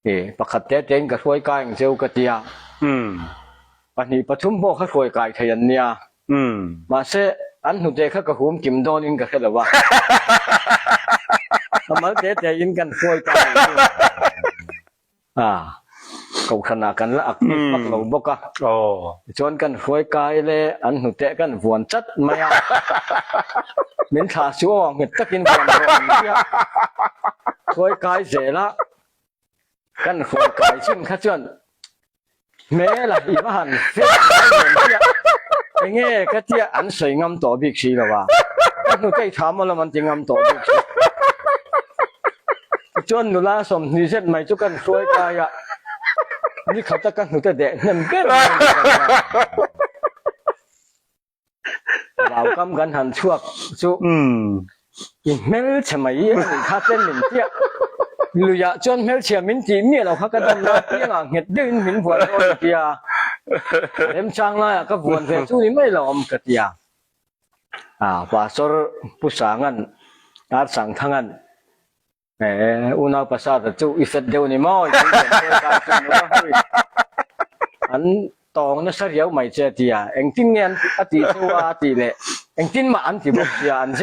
I pakhat te tein ka hruai kai ang cheu ka ti a. Pahnih pathum pawh kha hruai kai thei an nia. Mahse, an hnute kha ka hum kim dawnin ka hre lo a. A mal te tein kan hruai ta ang chu. A, kohhranah kan la active vak lo bawk a. Tichuan kan hruai kai le an hnute kan vuan chat mai a. Min thlah su aw, nghet takin vuan rawh an ti a. Hruai kai zel a. Kan hruai kai chin kha chuan hmel a i va han fel ngai ve chiah enge ka tia an sawi ngam tawh bik si lo a, ka hnute i tha maw lam an ti ngam tawh bik si. Tichuan nula 20 zet mai chu kan hruai kai a, nikhata ka hnute deh hnem ber mai a ni ka nia. Vaukam kan han chhuak chu i hmelchhe mai a nih kha ten min tia. Luiah chuan hmelchhia min tih miah lo kha ka dam lai piangah nghet deuhin min vuan dawn ka tia. Remchang laiah ka vuan ve chu ni mai lo awm ka tia. Ah Pastor Pu Sanga'n Ar Sangthanga'n Ee, unau pasata chu i fet deuh ni maw? I thil thiam hruai kai chu nula hui. An tawng nasa riau mai che a ti a, engtin nge an a tih chu a tih leh engtin mah an ti bawk sia an.